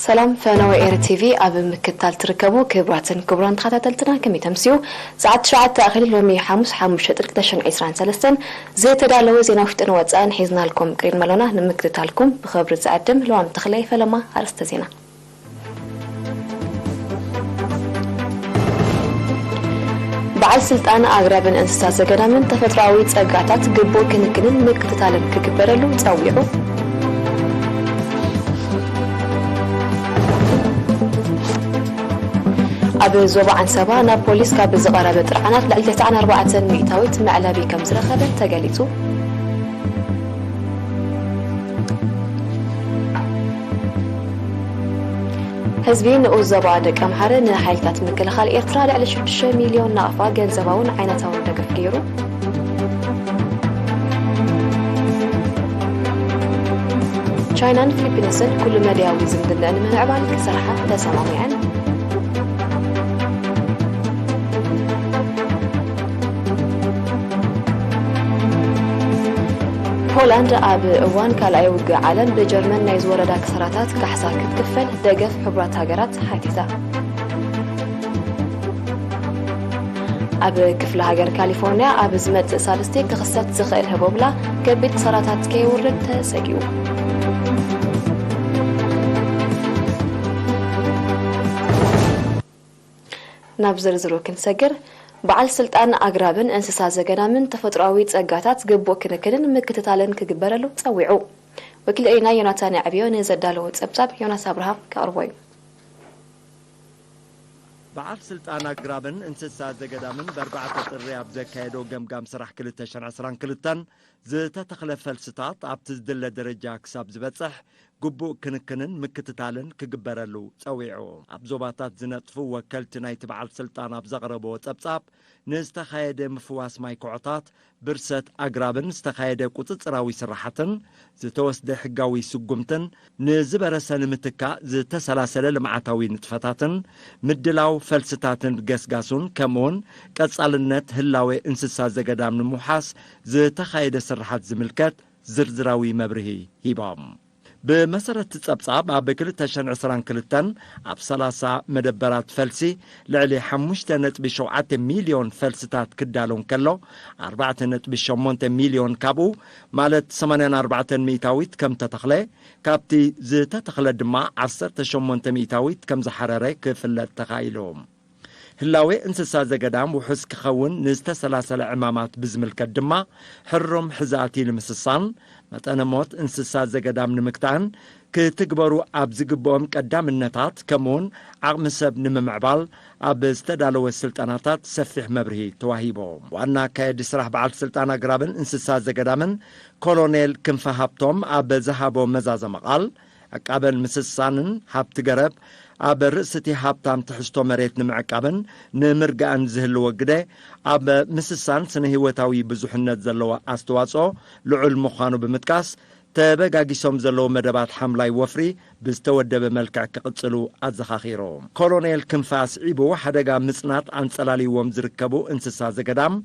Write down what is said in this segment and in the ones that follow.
ሰላም ፈነወ ኤሪ ቲቪ ኣብ ምክትታል ትርከቡ ክቡራትን ክቡራን ተኸታተልትና ከመይ ተምስዩ? ሰዓት ትሽዓተ ኣኺሉ ሎሚ ሓሙስ ሓሙሽተ ጥሪ ክልተ ሽሕን ዕስራን ሰለስተን ዝተዳለወ ዜና ውሽጥን ወጻእን ሒዝናልኩም ቅሪብና ኣሎና። ንምክትታልኩም ብኽብሪ ዝዕድም ለዋም ተኽለ ፈለማ ኣርእስተ ዜና። በዓል ስልጣን ኣግራብን እንስሳ ዘገዳምን ተፈጥሮኣዊ ጸጋታት ግቡእ ክንክንን ምክትታልን ክግበረሉ ጸዊዑ። ኣብ ዞባ ዓንሰባ ናብ ፖሊስ ካብ ዝቐረበ ጥርዓናት ልዕሊ ተስዓን ኣርባዕተን ሚእታዊት መዕለቢ ከም ዝረኸበ ተገሊጹ። ህዝቢ ንኡስ ዞባ ደቀምሓረ ንሓይልታት ምክልኻል ኤርትራ ልዕሊ ሽዱሽተ ሚልዮን ናቕፋ ገንዘባውን ዓይነታውን ደገፍ ገይሩ። ቻይናን ፊሊፒንስን ኩሉ መዳያዊ ዝምድናኣን ንምምዕባል ክሰርሓ ተሰማሚዐን። ፖላንድ ኣብ እዋን ካልኣይ ውግእ ዓለም ብጀርመን ናይ ዝወረዳ ክሳራታት ካሕሳ ክትክፈል ደገፍ ሕቡራት ሃገራት ሓቲታ። ኣብ ክፍለ ሃገር ካሊፎርኒያ ኣብ ዝመጽእ ሳልስቲ ክኽሰት ዝኽእል ህቦብላ ከቢድ ክሳራታት ከየውርድ ተሰጊኡ። ናብ ዝርዝሩ ክንሰግር፣ በዓል ስልጣን ኣግራብን እንስሳ ዘገዳምን ተፈጥሮኣዊ ጸጋታት ግቡእ ክንክንን ምክትታልን ክግበረሉ ጸዊዑ። ወኪል ኤሪና ዮናታን ኣዕብዮ ንዘዳለዎ ጸብጻብ ዮናስ ኣብርሃም ከቕርቦ እዩ። በዓል ስልጣን ኣግራብን እንስሳ ዘገዳምን ብኣርባዕተ ጥሪ ኣብ ዘካየዶ ገምጋም ስራሕ ክልተ ሽሕን ዕስራን ክልተን ዝተተኽለ ፈልስታት ኣብቲ ዝድለ ደረጃ ክሳብ ዝበጽሕ ግቡእ ክንክንን ምክትታልን ክግበረሉ ጸዊዑ። ኣብ ዞባታት ዝነጥፉ ወከልቲ ናይቲ በዓል ስልጣን ኣብ ዘቕረብዎ ጸብጻብ፣ ንዝተኻየደ ምፍዋስ ማይ ኮዖታት፣ ብርሰት ኣግራብን ዝተኻየደ ቁጽጽራዊ ስራሓትን፣ ዝተወስደ ሕጋዊ ስጉምትን፣ ንዝበረሰ ንምትካእ ዝተሰላሰለ ልምዓታዊ ንጥፈታትን፣ ምድላው ፈልስታትን ገስጋሱን፣ ከምኡውን ቀጻልነት ህላዌ እንስሳ ዘገዳም ንምውሓስ ዝተኻየደ ስራሓት ዝምልከት ዝርዝራዊ መብርሂ ሂቦም። ብመሰረት እቲ ጸብጻብ፣ ኣብ ክልተ ሽሕን ዕስራን ክልተን ኣብ ሰላሳ መደበራት ፈልሲ ልዕሊ ሓሙሽተ ነጥቢ ሸውዓተ ሚልዮን ፈልስታት ክዳሎ እንከሎ፣ ኣርባዕተ ነጥቢ ሸሞንተ ሚልዮን ካብኡ፣ ማለት ሰማንያን ኣርባዕተን ሚእታዊት ከም ተተኽለ፣ ካብቲ ዝተተኽለ ድማ ዓሰርተ ሸሞንተ ሚእታዊት ከም ዝሓረረ ክፍለጥ ተኻኢሉ። ህላዌ እንስሳ ዘገዳም ውሑስ ክኸውን ንዝተሰላሰለ ዕማማት ብዝምልከት ድማ፣ ሕሩም ሕዛእቲ ንምስሳን፣ መጠነ ሞት እንስሳ ዘገዳም ንምግታእን፣ ክትግበሩ ኣብ ዝግብኦም ቀዳምነታት፣ ከምኡውን ዓቕሚ ሰብ ንምምዕባል ኣብ ዝተዳለወ ስልጠናታት ሰፊሕ መብርሂ ተዋሂቡ። ዋና ኣካየዲ ስራሕ በዓል ስልጣን ኣግራብን እንስሳ ዘገዳምን ኮሎኔል ክንፈ ሃብቶም ኣብ ዝሃቦ መዛዘሚ ቃል፣ ዕቃበን ምስሳንን ሃብቲ ገረብ ኣብ ርእሲ እቲ ሃብታም ትሕዝቶ መሬት ንምዕቃብን ንምርጋእን ዝህልዎ ግደ፣ ኣብ ምስሳን ስነ ህይወታዊ ብዙሕነት ዘለዎ ኣስተዋጽኦ ልዑል ምዃኑ ብምጥቃስ፣ ተበጋጊሶም ዘለዉ መደባት ሓምላይ ወፍሪ ብዝተወደበ መልክዕ ክቕጽሉ ኣዘኻኺሩ። ኮሎኔል ክንፈ ኣስዒቡ፣ ሓደጋ ምጽናት ኣንጸላልይዎም ዝርከቡ እንስሳ ዘገዳም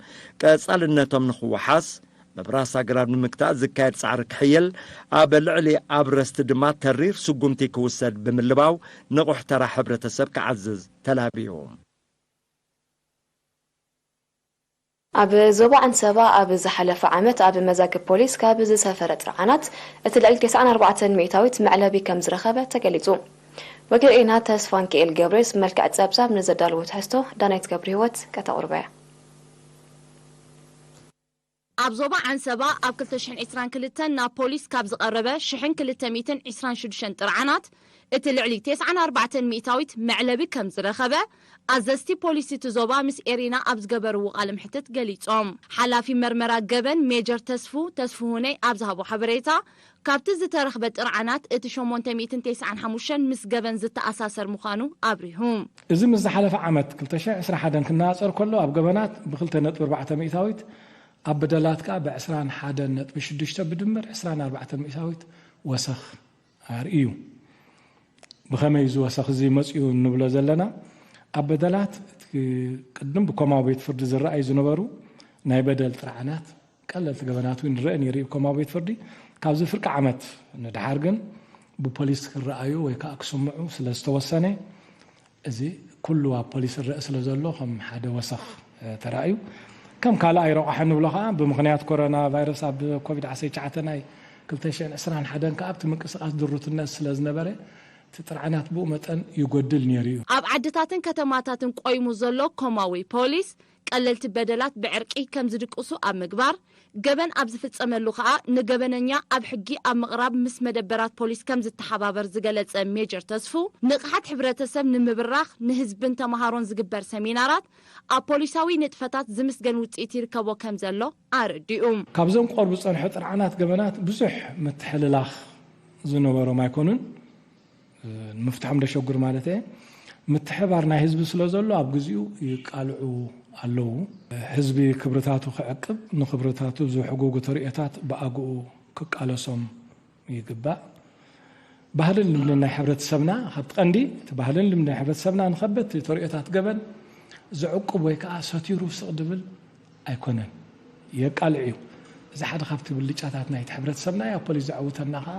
ቀጻልነቶም ንኽወሓስ፣ ምብራስ ኣግራብ ንምግታእ ዝካየድ ጻዕሪ ክሕይል፣ ኣብ ልዕሊ ኣብረስቲ ድማ ተሪር ስጉምቲ ክውሰድ ብምልባው፣ ንቑሕ ተራ ሕብረተሰብ ክዓዝዝ ተላብዩ። ኣብ ዞባ ዓንሰባ ኣብ ዝሓለፈ ዓመት ኣብ መዛግብ ፖሊስ ካብ ዝሰፈረ ጥርዓናት እቲ ልዕሊ ተስዓን ኣርባዕተን ሚእታዊት መዕለቢ ከም ዝረኸበ ተገሊጹ። ወኪል ኤሪና ተስፋንኪኤል ገብሬስ ብመልክዕ ጸብጻብ ንዘዳለዎ ትሕዝቶ ዳናይት ገብረህይወት ከተቕርቦ እያ። ኣብ ዞባ ዓንሰባ ኣብ ክልተ ሽሕን ዕስራን ክልተን ናብ ፖሊስ ካብ ዝቐረበ ሽሕን ክልተ ሚእትን ዕስራን ሽዱሽተን ጥርዓናት እቲ ልዕሊ ተስዓን ኣርባዕተን ሚእታዊት መዕለቢ ከም ዝረኸበ ኣዘዝቲ ፖሊስ እቲ ዞባ ምስ ኤሪና ኣብ ዝገበርዎ ቃለ መሕትት ገሊጾም። ሓላፊ መርመራ ገበን ሜጀር ተስፉ ተስፍሁነይ ኣብ ዝሃቦ ሓበሬታ፣ ካብቲ ዝተረኽበ ጥርዓናት እቲ ሸሞንተ ሚእትን ተስዓን ሓሙሽተን ምስ ገበን ዝተኣሳሰር ምዃኑ ኣብሪሁ። እዚ ምስ ዝሓለፈ ዓመት ክልተ ሽሕ ዕስራን ሓደን ክነጻጸር ከሎ፣ ኣብ ገበናት ብክልተ ነጥቢ ኣርባዕተ ሚእታዊት፣ ኣብ በደላት ከኣ ብዕስራን ሓደን ነጥቢ ሽዱሽተ ብድምር ዕስራን ኣርባዕተን ሚእታዊት ወሰኽ ኣርእዩ። ብኸመይ እዚ ወሰኽ እዚ መጺኡ እንብሎ ዘለና፣ ኣብ በደላት እቲ ቅድም ብኮማዊ ቤት ፍርዲ ዝረኣዩ ዝነበሩ ናይ በደል ጥርዓናት፣ ቀለልቲ ገበናት እውን ይረአ ነይሩ እዩ ብኮማዊ ቤት ፍርዲ። ካብዚ ፍርቂ ዓመት ንደሓር ግን ብፖሊስ ክረኣዩ ወይ ከዓ ክስምዑ ስለ ዝተወሰነ፣ እዚ ኩሉ ኣብ ፖሊስ ዝረአ ስለ ዘሎ ከም ሓደ ወሰኽ ተራእዩ። ከም ካልኣይ ረቑሐ ንብሎ ከዓ ብምኽንያት ኮሮና ቫይረስ ኣብ ኮቪድ ዓሰርተ ትሽዓተ ናይ ክልተ ሽሕን ዕስራን ሓደን ከዓ ኣብቲ ምንቅስቃስ ድሩትነት ስለ ዝነበረ እቲ ጥርዓናት ብኡ መጠን ይጎድል ነይሩ እዩ። ኣብ ዓድታትን ከተማታትን ቆይሙ ዘሎ ኮማዊ ፖሊስ ቀለልቲ በደላት ብዕርቂ ከም ዝድቅሱ ኣብ ምግባር፣ ገበን ኣብ ዝፍጸመሉ ከኣ ንገበነኛ ኣብ ሕጊ ኣብ ምቕራብ ምስ መደበራት ፖሊስ ከም ዝተሓባበር ዝገለጸ ሜጀር ተስፉ፣ ንቕሓት ሕብረተሰብ ንምብራኽ ንህዝብን ተመሃሮን ዝግበር ሰሚናራት ኣብ ፖሊሳዊ ንጥፈታት ዝምስገን ውጽኢት ይርከቦ ከም ዘሎ ኣረዲኡ። ካብዞም ክቐርቡ ዝጸንሑ ጥርዓናት ገበናት ብዙሕ ምትሕልላኽ ዝነበሮም ኣይኮኑን። ንምፍትሖም ደሸጉር ማለት እየ። ምትሕባር ናይ ህዝቢ ስለ ዘሎ ኣብ ግዚኡ ይቃልዑ ኣለዉ። ህዝቢ ክብርታቱ ክዕቅብ፣ ንክብርታቱ ዝሕጉጉ ተርእዮታት ብኣግኡ ክቃለሶም ይግባእ። ባህልን ልምድን ናይ ሕብረተሰብና፣ ካብቲ ቀንዲ እቲ ባህልን ልምድን ናይ ሕብረተሰብና ንኸበድቲ ተርእዮታት ገበን ዝዕቁብ ወይ ከዓ ሰቲሩ ስቕ ድብል ኣይኮነን፣ የቃልዕ እዩ። እዚ ሓደ ካብቲ ብልጫታት ናይቲ ሕብረተሰብና እዩ። ኣብ ፖሊስ ዘዕውተና ከዓ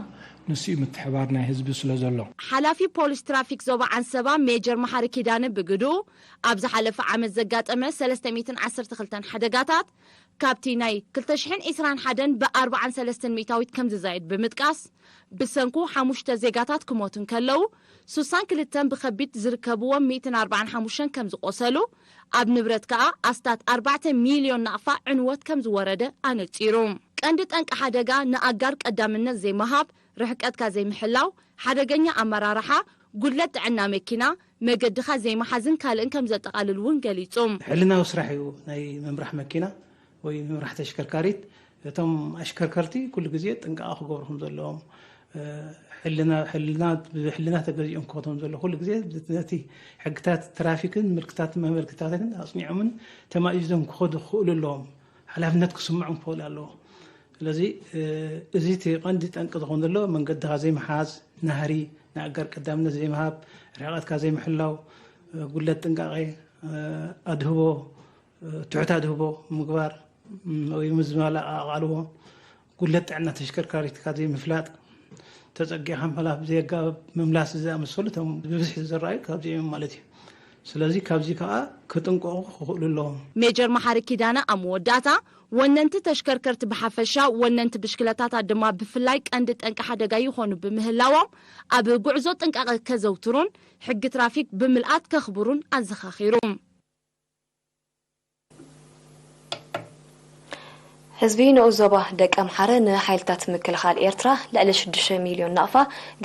ንሱ እዩ፣ ምትሕባር ናይ ህዝቢ ስለ ዘሎ። ሓላፊ ፖሊስ ትራፊክ ዞባ ዓንሰባ ሜጀር መሓሪ ኪዳነ ብግድኡ፣ ኣብ ዝሓለፈ ዓመት ዘጋጠመ ሰለስተ ሚእትን ዓሰርተ ክልተን ሓደጋታት ካብቲ ናይ ክልተ ሽሕን ዕስራን ሓደን ብ ኣርባዓን ሰለስተን ሚእታዊት ከም ዝዛየድ ብምጥቃስ፣ ብሰንኩ ሓሙሽተ ዜጋታት ክሞቱ እንከለዉ፣ ሱሳን ክልተን ብኸቢድ ዝርከብዎም ሚእትን ኣርባዓን ሓሙሽተን ከም ዝቖሰሉ፣ ኣብ ንብረት ከኣ ኣስታት ኣርባዕተ ሚልዮን ናቕፋ ዕንወት ከም ዝወረደ ኣነጺሩ። ቀንዲ ጠንቂ ሓደጋ ንኣጋር ቀዳምነት ዘይምሃብ፣ ርሕቀትካ ዘይምሕላው፣ ሓደገኛ ኣመራርሓ፣ ጉድለት ጥዕና መኪና፣ መገድኻ ዘይምሓዝን ካልእን ከም ዘጠቓልል እውን ገሊጹ። ሕልናዊ ስራሕ እዩ ናይ ምምራሕ መኪና ወይ ምምራሕ ተሽከርካሪት። እቶም ኣሽከርከርቲ ኩሉ ግዜ ጥንቃቐ ክገብሩ ከም ዘለዎም፣ እ፣ ሕልና፣ ሕልና፣ ብሕልና ተገዚኦም ክኸዱ ከም ዘለዎ ኩሉ ግዜ ነቲ ሕግታት ትራፊክን ምልክታት መመልክታትን ኣጽኒዖምን ተማኢዞም ክኸዱ ክኽእሉ ኣለዎም። ሓላፍነት ክስምዖም ክኽእል ኣለዎ። ስለዚ፣ እ፣ እዚ እቲ ቀንዲ ጠንቂ ዝኾን ዘሎ መንገድኻ ዘይምሓዝ፣ ናህሪ፣ ንኣጋር ቀዳምነት ዘይምሃብ፣ ርሕቀትካ ዘይምሕላው፣ እ፣ ጉድለት ጥንቃቄ፣ እ፣ ኣድህቦ፣ እ፣ ትሑት ኣድህቦ ምግባር፣ ም፣ ወይ ምዝማል ኣቓልቦ፣ ጉድለት ጥዕና ተሽከርካሪትካ ዘይምፍላጥ፣ ተጸጊዕካ ምሕላፍ፣ ብዘየጋብ ምምላስ ዝኣመሰሉ እቶም ብብዝሒ ዝረኣዩ ካብዚኦም እዮም ማለት እዩ። ስለዚ ካብዚ ከኣ ክጥንቀቑ ክኽእሉ ኣለዎም። ሜጀር መሓሪ ኪዳነ ኣብ መወዳእታ፣ ወነንቲ ተሽከርከርቲ ብሓፈሻ፣ ወነንቲ ብሽክለታታት ድማ ብፍላይ ቀንዲ ጠንቂ ሓደጋ ይኾኑ ብምህላዎም፣ ኣብ ጉዕዞ ጥንቃቐ ከዘውትሩን ሕጊ ትራፊክ ብምልኣት ከኽብሩን ኣዘኻኺሩ። ህዝቢ ንኡስ ዞባ ደቀምሓረ ንሓይልታት ምክልኻል ኤርትራ ልዕሊ ሽዱሽተ ሚልዮን ናቕፋ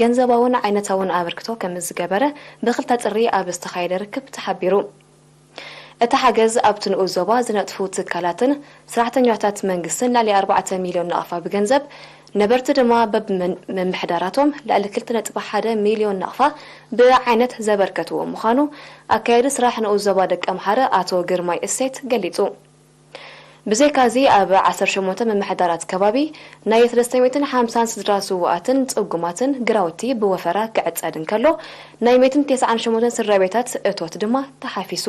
ገንዘባውን ዓይነታውን ኣበርክቶ ከም ዝገበረ ብክልተ ጥሪ ኣብ ዝተኻየደ ርክብ ተሓቢሩ። እቲ ሓገዝ ኣብቲ ንኡስ ዞባ ዝነጥፉ ትካላትን ሰራሕተኛታት መንግስትን ልዕሊ ኣርባዕተ ሚልዮን ናቕፋ ብገንዘብ፣ ነበርቲ ድማ በብመን-፣ መምሕዳራቶም ልዕሊ ክልተ ነጥቢ ሓደ ሚልዮን ናቕፋ ብዓይነት ዘበርከትዎ ምዃኑ ኣካያዲ ስራሕ ንኡስ ዞባ ደቀምሓረ ኣቶ ግርማይ እሴት ገሊጹ። ብዘይካዚ ኣብ ዓሰርተ ሸሞንተ ምምሕዳራት ከባቢ ናይ ሰለስተ ሚእትን ሓምሳን ስድራ ስዉኣትን ጽጉማትን ግራውቲ ብወፈራ ክዕጸድ እንከሎ፣ ናይ ሚእትን ተስዓን ሸሞንተን ስድራ ቤታት እቶት ድማ ተሓፊሱ።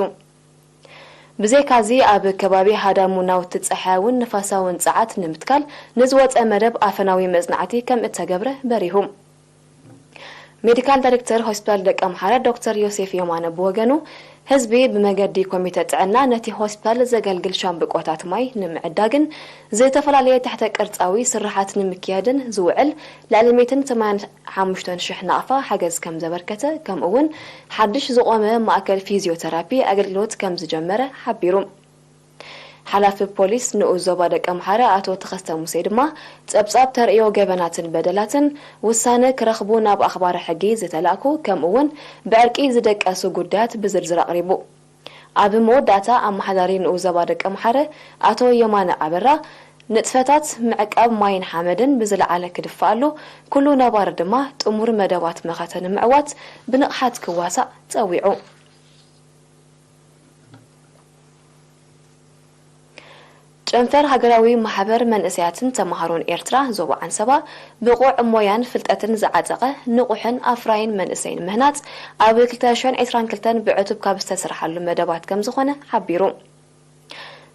ብዘይካዚ ኣብ ከባቢ ሃዳሙ ናውቲ ጸሓያውን ንፋሳውን ጸዓት ንምትካል ንዝወጸ መደብ ኣፈናዊ መጽናዕቲ ከም እተገብረ በሪሁ። ሜዲካል ዳይሬክተር ሆስፒታል ደቀምሓረ ዶክተር ዮሴፍ የማነ ብወገኑ፣ ህዝቢ ብመገዲ ኮሚተ ጥዕና ነቲ ሆስፒታል ዘገልግል ሻምብቆታት ማይ ንምዕዳግን ዝተፈላለየ ትሕተ ቅርጻዊ ስርሓት ንምክያድን ዝውዕል ልዕሊ ሚእትን ሰማንያን ሓሙሽተን ሽሕ ናቕፋ ሓገዝ ከም ዘበርከተ፣ ከምኡ እውን ሓድሽ ዝቖመ ማእከል ፊዚዮተራፒ ኣገልግሎት ከም ዝጀመረ ሓቢሩ። ሓላፊ ፖሊስ ንኡስ ዞባ ደቀምሓረ ኣቶ ተኸስተ ሙሴ ድማ፣ ጸብጻብ ተርእዮ ገበናትን በደላትን ውሳነ ክረኽቡ ናብ ኣኽባሪ ሕጊ ዝተላእኩ፣ ከምኡ እውን ብዕርቂ ዝደቀሱ ጉዳያት ብዝርዝር ኣቕሪቡ። ኣብ መወዳእታ፣ ኣመሓዳሪ ንኡስ ዞባ ደቀምሓረ ኣቶ የማነ ኣበራ፣ ንጥፈታት ምዕቃብ ማይን ሓመድን ብዝለዓለ ክድፋኣሉ፣ ኩሉ ነባሪ ድማ ጥሙር መደባት መኸተ ንምዕዋት ብንቕሓት ክዋሳእ ጸዊዑ። ጨንፈር ሃገራዊ ማሕበር መንእሰያትን ተማሃሮን ኤርትራ ዞባ ዓንሰባ፣ ብቑዕ ሞያን ፍልጠትን ዝዓጠቐ ንቑሕን ኣፍራይን መንእሰይ ንምህናጽ ኣብ ክልተ ሽሕን ዕስራን ክልተን ብዕቱብ ካብ ዝተሰርሓሉ መደባት ከም ዝኾነ ሓቢሩ።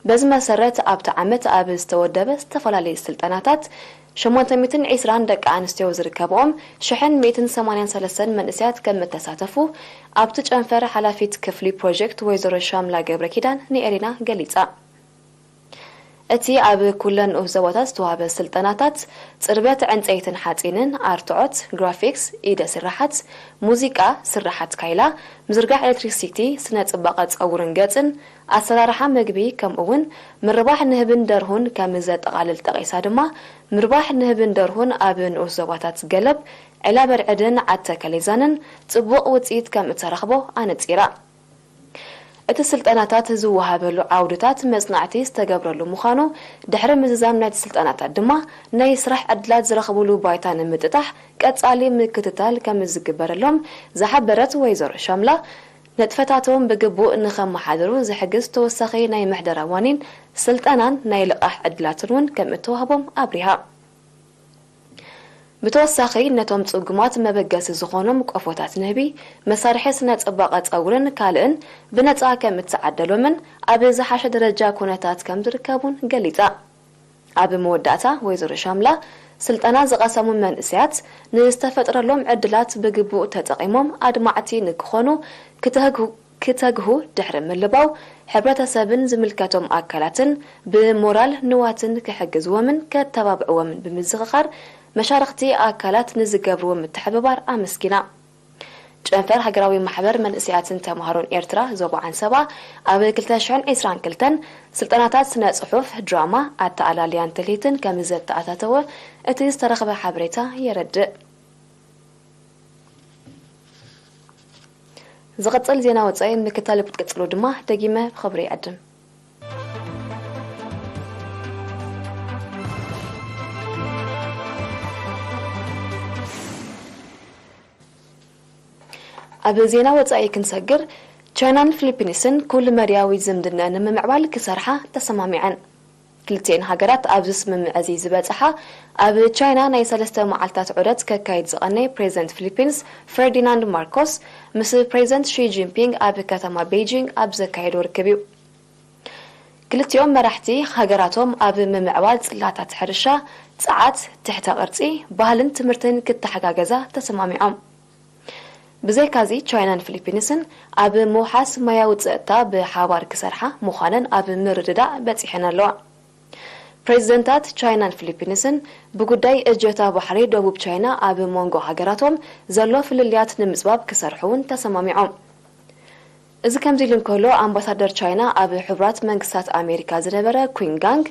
በዚ መሰረት ኣብቲ ዓመት ኣብ ዝተወደበ ዝተፈላለዩ ስልጠናታት ሸሞንተ ሚእትን ዕስራን ደቂ ኣንስትዮ ዝርከብኦም ሽሕን ሚእትን ሰማንያን ሰለስተን መንእሰያት ከም እተሳተፉ ኣብቲ ጨንፈር ሓላፊት ክፍሊ ፕሮጀክት ወይዘሮ ሻምላ ገብረ ኪዳን ንኤሪና ገሊጻ። እቲ ኣብ ኩለን ንኡስ ዞባታት ዝተዋህበ ስልጠናታት ጽርበት ዕንጸይትን ሓጺንን፣ ኣርትዖት፣ ግራፊክስ፣ ኢደ ስራሓት፣ ሙዚቃ፣ ስራሓት ካይላ፣ ምዝርጋሕ ኤሌክትሪክሲቲ፣ ስነ ጽባቐ ጸጉርን ገጽን፣ ኣሰራርሓ መግቢ፣ ከምኡ እውን ምርባሕ ንህብን ደርሁን ከም ዘጠቓልል ጠቒሳ ድማ፣ ምርባሕ ንህብን ደርሁን ኣብ ንኡስ ዞባታት ገለብ፣ ዒላበርዕድን ዓተከሌዛንን ጽቡቕ ውጽኢት ከም እተረኽቦ ኣነጺራ። እቲ ስልጠናታት ዝወሃበሉ ዓውድታት መጽናዕቲ ዝተገብረሉ ምዃኑ፣ ድሕሪ ምዝዛም ናይቲ ስልጠናታት ድማ ናይ ስራሕ ዕድላት ዝረኽብሉ ባይታ ንምጥጣሕ ቀጻሊ ምክትታል ከም ዝግበረሎም ዝሓበረት ወይዘሮ ሻምላ፣ ንጥፈታቶም ብግቡእ ንኸመሓድሩ ዝሕግዝ ተወሳኺ ናይ ምሕደራ ዋኒን ስልጠናን ናይ ልቓሕ ዕድላትን እውን ከም እተዋህቦም ኣብሪሃ። ብተወሳኺ ነቶም ጽጉማት መበገሲ ዝኾኖም ቆፎታት ንህቢ፣ መሳርሒ ስነ ጽባቐ ጸጉርን ካልእን ብነጻ ከም እተዓደሎምን ኣብ ዝሓሸ ደረጃ ኩነታት ከም ዝርከቡን ገሊጻ። ኣብ መወዳእታ ወይዘሮ ሻምላ፣ ስልጠና ዝቐሰሙ መንእሰያት ንዝተፈጥረሎም ዕድላት ብግቡእ ተጠቒሞም ኣድማዕቲ ንክኾኑ ክተግሁ ክተግሁ ድሕሪ ምልባው፣ ሕብረተሰብን ዝምልከቶም ኣካላትን ብሞራል ንዋትን ክሕግዝዎምን ከተባብዕዎምን ብምዝኽኻር፣ መሻርኽቲ ኣካላት ንዝገብርዎ ምትሕብባር ኣመስጊና። ጨንፈር ሃገራዊ ማሕበር መንእሰያትን ተምሃሮን ኤርትራ ዞባ ዓንሰባ ኣብ ክልተ ሽሕን ዕስራን ክልተን ስልጠናታት ስነ ጽሑፍ፣ ድራማ፣ ኣተኣላልያን ትልሂትን ከም ዘተኣታተወ እቲ ዝተረኽበ ሓበሬታ የረድእ። ዝቕጽል ዜና ወጻኢ ምክታል ክትቅጽሉ ድማ ደጊመ ብኽብሪ ይዕድም። ኣብ ዜና ወጻኢ ክንሰግር፣ ቻይናን ፊሊፒንስን ኩሉ መዳያዊ ዝምድና ንምምዕባል ክሰርሓ ተሰማሚዐን። ክልቲኤን ሃገራት ኣብዚ ስምምዕ እዚ ዝበጽሓ፣ ኣብ ቻይና ናይ ሰለስተ መዓልታት ዑደት ከካይድ ዝቐነየ ፕሬዚደንት ፊሊፒንስ ፈርዲናንድ ማርኮስ፣ ምስ ፕሬዚደንት ሺ ጂንፒንግ ኣብ ከተማ ቤይጂንግ ኣብ ዘካየዶ ርክብ እዩ። ክልቲኦም መራሕቲ፣ ሃገራቶም ኣብ ምምዕባል ጽላታት ሕርሻ፣ ጸዓት፣ ትሕተ ቅርጺ፣ ባህልን ትምህርትን ክተሓጋገዛ ተሰማሚዖም። ብዘይካዚ፣ ቻይናን ፊሊፒንስን ኣብ ምውሓስ ማያዊ ጸጥታ ብሓባር ክሰርሓ ምዃነን ኣብ ምርድዳእ በጺሐን ኣለዋ። ፕሬዚደንታት ቻይናን ፊሊፒንስን ብጉዳይ እጀታ ባሕሪ ደቡብ ቻይና ኣብ መንጎ ሃገራቶም ዘሎ ፍልልያት ንምጽባብ ክሰርሑ እውን ተሰማሚዖም። እዚ ከምዚ ኢሉ እንከሎ፣ ኣምባሳደር ቻይና ኣብ ሕቡራት መንግስታት ኣሜሪካ ዝነበረ ኩን ጋንግ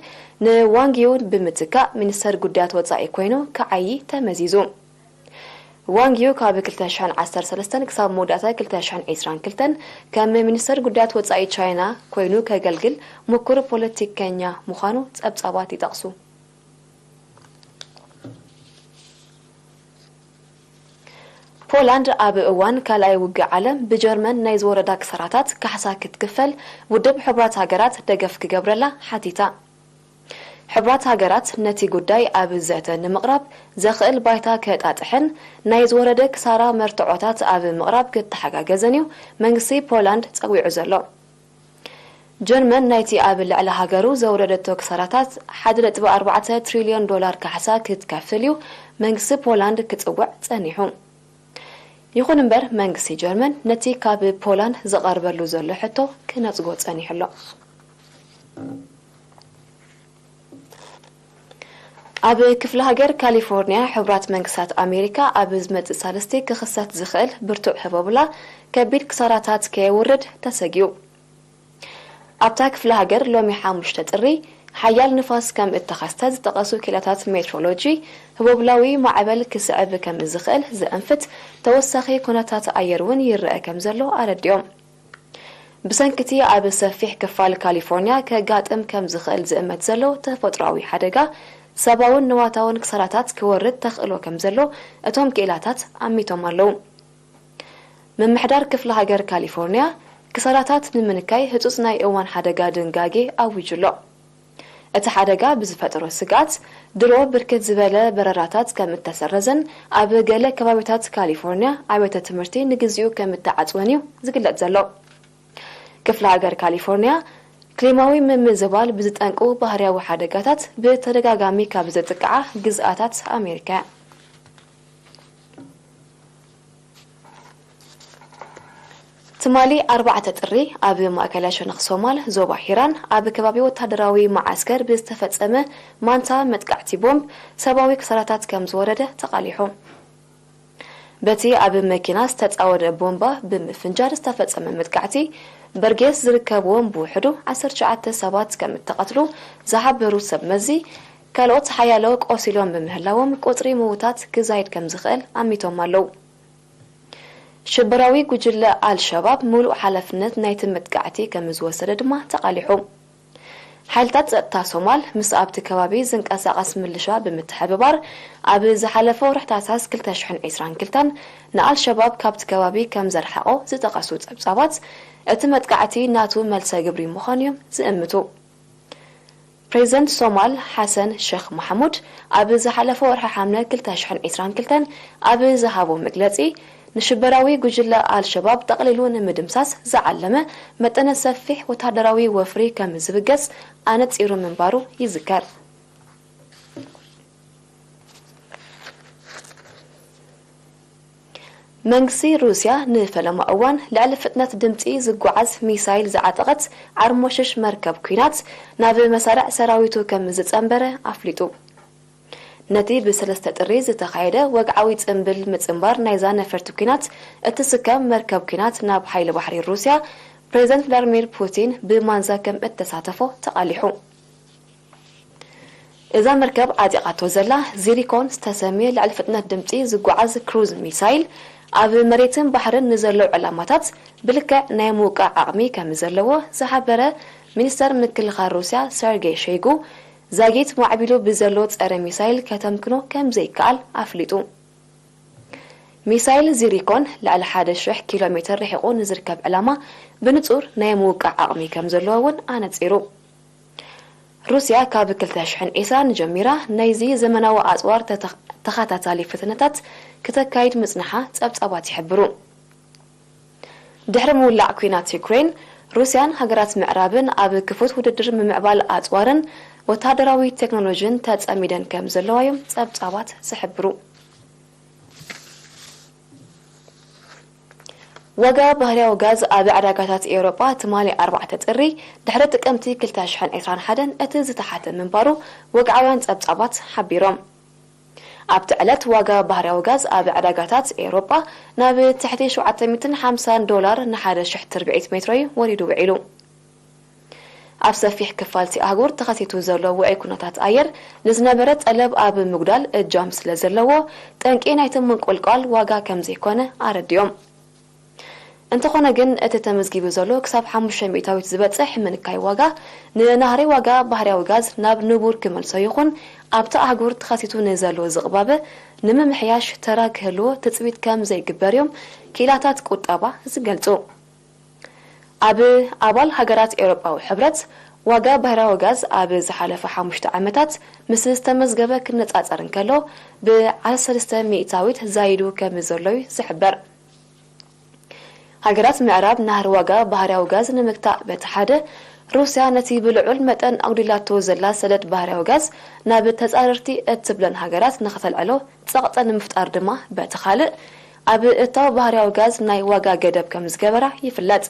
ንዋንግ ዩ ብምትካእ ሚኒስተር ጉዳያት ወጻኢ ኮይኑ ክዓዪ ተመዚዙ። ዋንግ ዩ ካብ ክልተ ሽሕን ዓሰርተ ሰለስተን ክሳብ መወዳእታ ክልተ ሽሕን ዕስራን ክልተን ከም ሚኒስተር ጉዳያት ወጻኢ ቻይና ኮይኑ ከገልግል ምኩር ፖለቲከኛ ምዃኑ ጸብጻባት ይጠቕሱ። ፖላንድ ኣብ እዋን ካልኣይ ውግእ ዓለም ብጀርመን ናይ ዝወረዳ ክሳራታት ካሕሳ ክትክፈል ውድብ ሕቡራት ሃገራት ደገፍ ክገብረላ ሓቲታ። ሕቡራት ሃገራት ነቲ ጉዳይ ኣብ ዘተ ንምቕራብ ዘኽእል ባይታ ከጣጥሕን ናይ ዝወረደ ክሳራ መርትዖታት ኣብ ምቕራብ ክተሓጋገዘን እዩ መንግስቲ ፖላንድ ጸዊዑ ዘሎ። ጀርመን ናይቲ ኣብ ልዕሊ ሃገሩ ዘውረደቶ ክሳራታት ሓደ ነጥቢ ኣርባዕተ ትሪልዮን ዶላር ካሕሳ ክትከፍል እዩ መንግስቲ ፖላንድ ክጽውዕ ጸኒሑ። ይኹን እምበር መንግስቲ ጀርመን ነቲ ካብ ፖላንድ ዝቐርበሉ ዘሎ ሕቶ ክነጽጎ ጸኒሑ ኣሎ። ኣብ ክፍለ ሃገር ካሊፎርኒያ ሕቡራት መንግስታት ኣሜሪካ ኣብ ዝመጽእ ሳልስቲ ክኽሰት ዝኽእል ብርቱዕ ህቦብላ ከቢድ ክሳራታት ከየውርድ ተሰጊኡ። ኣብታ ክፍለ ሃገር ሎሚ ሓሙሽተ ጥሪ ሓያል ንፋስ ከም እተኸስተ ዝጠቐሱ ክኢላታት ሜትሮሎጂ፣ ህቦብላዊ ማዕበል ክስዕብ ከም ዝኽእል ዘእንፍት ተወሳኺ ኩነታት ኣየር እውን ይረአ ከም ዘሎ ኣረዲኦም። ብሰንኪ እቲ ኣብ ሰፊሕ ክፋል ካሊፎርኒያ ከጋጥም ከም ዝኽእል ዝእመት ዘሎ ተፈጥሮኣዊ ሓደጋ፣ ሰብኣውን ንዋታውን ክሳራታት ክወርድ ተኽእሎ ከም ዘሎ እቶም ክኢላታት ኣሚቶም ኣለዉ። ምምሕዳር ክፍለ ሃገር ካሊፎርኒያ ክሳራታት ንምንካይ ህጹጽ ናይ እዋን ሓደጋ ድንጋጌ ኣዊጁ ኣሎ። እቲ ሓደጋ ብዝፈጠሮ ስግኣት፣ ድሮ ብርክት ዝበለ በረራታት ከም እተሰረዘን ኣብ ገለ ከባቢታት ካሊፎርኒያ ኣብያተ ትምህርቲ ንግዚኡ ከም እተዓጽወን እዩ ዝግለጽ ዘሎ። ክፍለ ሃገር ካሊፎርኒያ ክሊማዊ ምምዝባል ብዝጠንቁ ባህርያዊ ሓደጋታት ብተደጋጋሚ ካብ ዝጥቅዓ ግዝኣታት ኣሜሪካ እያ። ትማሊ ኣርባዕተ ጥሪ ኣብ ማእከላይ ሸነኽ ሶማል ዞባ ሂራን ኣብ ከባቢ ወታደራዊ መዓስከር ብዝተፈጸመ ማንታ መጥቃዕቲ ቦምብ ሰብኣዊ ክሳራታት ከም ዝወረደ ተቓሊሑ። በቲ ኣብ መኪና ዝተጻወደ ቦምባ ብምፍንጃር ዝተፈጸመ መጥቃዕቲ በርጌስ ዝርከብዎም ብውሕዱ ዓሰርተ ትሽዓተ ሰባት ከም እተቐትሉ ዝሓበሩ ሰብ መዚ፣ ካልኦት ሓያሎ ቆሲሎም ብምህላዎም ቁጽሪ ምውታት ክዛይድ ከም ዝኽእል ኣሚቶም ኣለዉ። ሽበራዊ ጉጅለ ኣልሸባብ ምሉእ ሓላፍነት ናይቲ መጥቃዕቲ ከም ዝወሰደ ድማ ተቓሊሑ። ሓይልታት ጸጥታ ሶማል ምስ ኣብቲ ከባቢ ዝንቀሳቐስ ምልሻ ብምትሕብባር ኣብ ዝሓለፈ ወርሒ ታሕሳስ ክልተ ሽሕን ዕስራን ክልተን ንኣልሸባብ ካብቲ ከባቢ ከም ዘርሓቖ ዝጠቐሱ ጸብጻባት፣ እቲ መጥቃዕቲ ናቱ መልሰ ግብሪ ምዃኑ እዮም ዝእምቱ። ፕሬዚደንት ሶማል ሓሰን ሸኽ ማሕሙድ ኣብ ዝሓለፈ ወርሒ ሓምለ ክልተ ሽሕን ዕስራን ክልተን ኣብ ዝሃቦ መግለጺ፣ ንሽበራዊ ጉጅለ ኣልሸባብ ጠቕሊሉ ንምድምሳስ ዝዓለመ መጠነ ሰፊሕ ወታደራዊ ወፍሪ ከም ዝብገስ ኣነጺሩ ምንባሩ ይዝከር። መንግስቲ ሩስያ ንፈለማ እዋን ልዕሊ ፍጥነት ድምጺ ዝጓዓዝ ሚሳይል ዝዓጠቐት ዓርሞሽሽ መርከብ ኲናት ናብ መሳርዕ ሰራዊቱ ከም ዝጸንበረ ኣፍሊጡ። ነቲ ብሰለስተ ጥሪ ዝተኻየደ ወግዓዊ ጽምብል ምጽንባር ናይዛ ነፈርቲ ኲናት እትስከም መርከብ ኲናት ናብ ሓይሊ ባሕሪ ሩስያ ፕሬዚደንት ቭላድሚር ፑቲን ብማንዛ ከም እተሳተፎ ተቓሊሑ። እዛ መርከብ ዓጢቓቶ ዘላ ዚሪኮን ዝተሰምየ ልዕሊ ፍጥነት ድምጺ ዝጓዓዝ ክሩዝ ሚሳይል፣ ኣብ መሬትን ባሕርን ንዘለዉ ዕላማታት ብልክዕ ናይ ምውቃዕ ዓቕሚ ከም ዘለዎ ዝሓበረ ሚኒስተር ምክልኻል ሩስያ ሰርጌይ ሸይጉ፣ ዛጊት ማዕቢሉ ብዘሎ ጸረ ሚሳይል ከተምክኖ ከም ዘይከኣል ኣፍሊጡ። ሚሳይል ዚሪኮን ልዕሊ ሓደ ሽሕ ኪሎ ሜተር ርሒቑ ንዝርከብ ዕላማ ብንጹር ናይ ምውቃዕ ዓቕሚ ከም ዘለዎ እውን ኣነጺሩ። ሩስያ ካብ ክልተ ሽሕን ዕስራን ጀሚራ ናይዚ ዘመናዊ ኣጽዋር ተተ-፣ ተኸታታሊ ፈተነታት ክተካይድ ምጽንሓ ጸብጻባት ይሕብሩ። ድሕሪ ምውላዕ ኲናት ዩክሬን፣ ሩስያን ሃገራት ምዕራብን ኣብ ክፉት ውድድር ምምዕባል ኣጽዋርን ወተሃደራዊ ቴክኖሎጂን ተጸሚደን ከም ዘለዋ እዮም ጸብጻባት ዝሕብሩ። ዋጋ ባህርያዊ ጋዝ ኣብ ዕዳጋታት ኤውሮጳ ትማሊ ኣርባዕተ ጥሪ ድሕሪ ጥቅምቲ ክልተ ሽሕን ዕስራን ሓደን እቲ ዝተሓተ ምንባሩ ወግዓውያን ጸብጻባት ሓቢሮም። ኣብቲ ዕለት ዋጋ ባህርያዊ ጋዝ ኣብ ዕዳጋታት ኤውሮጳ ናብ ትሕቲ ሸውዓተ ሚእትን ሓምሳን ዶላር ንሓደ ሽሕ ትርብዒት ሜትሮ እዩ ወሪዱ ውዒሉ። ኣብ ሰፊሕ ክፋልቲ ኣህጉር ተኸሲቱ ዘሎ ውዑይ ኩነታት ኣየር ንዝነበረ ጠለብ ኣብ ምጉዳል እጃም ስለ ዘለዎ፣ ጠንቂ ናይቲ ምንቁልቋል ዋጋ ከም ዘይኮነ ኣረዲኦም። እንተኾነ ግን፣ እቲ ተመዝጊቡ ዘሎ ክሳብ ሓሙሽተ ሚእታዊት ዝበጽሕ ምንካይ ዋጋ፣ ንናህሪ ዋጋ ባህርያዊ ጋዝ ናብ ንቡር ክመልሶ ይኹን ኣብቲ ኣህጉር ተኸሲቱ ንዘሎ ዝቕባበ ንምምሕያሽ ተራ ክህልዎ ትጽቢት ከም ዘይግበር እዮም ክኢላታት ቁጠባ ዝገልጹ። ኣብ ኣባል ሃገራት ኤውሮጳዊ ሕብረት፣ ዋጋ ባህርያዊ ጋዝ ኣብ ዝሓለፈ ሓሙሽተ ዓመታት ምስ ዝተመዝገበ ክነጻጸር እንከሎ፣ ብ ዓሰርተ ሰለስተ ሚእታዊት ዛይዱ ከም ዘሎ እዩ ዝሕበር። ሃገራት ምዕራብ ናህሪ ዋጋ ባህርያዊ ጋዝ ንምግታእ በቲ ሓደ፣ ሩስያ ነቲ ብልዑል መጠን ኣጉዲላቶ ዘላ ሰደድ ባህርያዊ ጋዝ ናብ ተጻረርቲ እትብለን ሃገራት ንኸተልዕሎ ጸቕጢ ንምፍጣር ድማ በቲ ካልእ፣ ኣብ እታው ባህርያዊ ጋዝ ናይ ዋጋ ገደብ ከም ዝገበራ ይፍለጥ።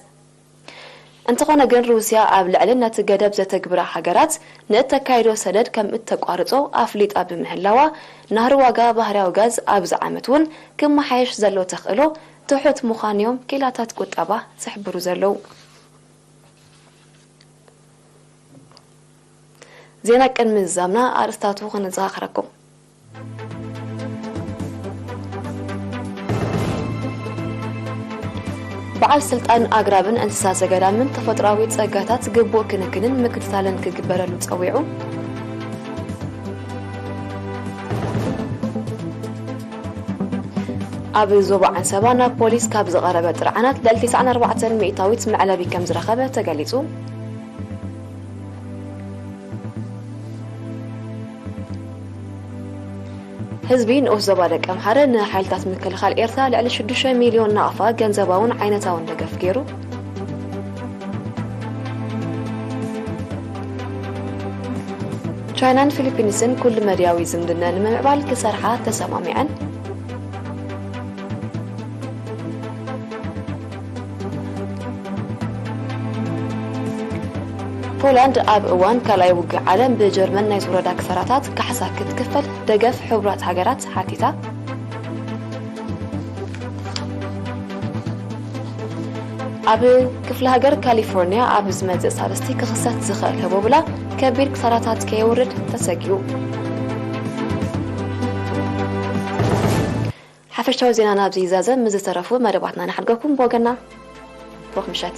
እንተኾነ ግን፣ ሩስያ ኣብ ልዕሊ ነቲ ገደብ ዘተግብራ ሃገራት ንእተካይዶ ሰደድ ከም እተቋርጾ ኣፍሊጣ ብምህላዋ፣ ናህሪ ዋጋ ባህርያዊ ጋዝ ኣብዚ ዓመት እውን ክመሓየሽ ዘሎ ተኽእሎ ትሑት ምዃኑ እዮም ክኢላታት ቁጠባ ዝሕብሩ ዘለዉ። ዜና ቅድሚ ምዝዛምና ኣርእስታቱ ክነዘኻኽረኩም። በዓል ስልጣን ኣግራብን እንስሳ ዘገዳምን ተፈጥሮኣዊ ጸጋታት ግቡእ ክንክንን ምክትታልን ክግበረሉ ጸዊዑ። ኣብ ዞባ ዓንሰባ ናብ ፖሊስ ካብ ዝቐረበ ጥርዓናት ልዕሊ ተስዓን ኣርባዕተን ሚእታዊት መዕለቢ ከም ዝረኸበ ተገሊጹ። ህዝቢ ንኡስ ዞባ ደቀምሓረ ንሓይልታት ምክልኻል ኤርትራ ልዕሊ ሽዱሽተ ሚልዮን ናቕፋ ገንዘባውን ዓይነታውን ደገፍ ገይሩ። ቻይናን ፊሊፒንስን ኩሉ መድያዊ ዝምድና ንምምዕባል ክሰርሓ ተሰማሚዐን። ፖላንድ ኣብ እዋን ካልኣይ ውግእ ዓለም ብጀርመን ናይ ዝወረዳ ክሳራታት ካሕሳ ክትክፈል ደገፍ ሕቡራት ሃገራት ሓቲታ። ኣብ ክፍለ ሃገር ካሊፎርኒያ ኣብ ዝመጽእ ሳልስቲ ክኽሰት ዝኽእል ህቦብላ ከቢድ ክሳራታት ከየውርድ ተሰጊኡ። ሓፈሻዊ ዜናና ኣብዚ ይዛዘም። ምስ ዝተረፉ መደባትና ንሓድገኩም። ብወገና ብሩኽ ምሸት።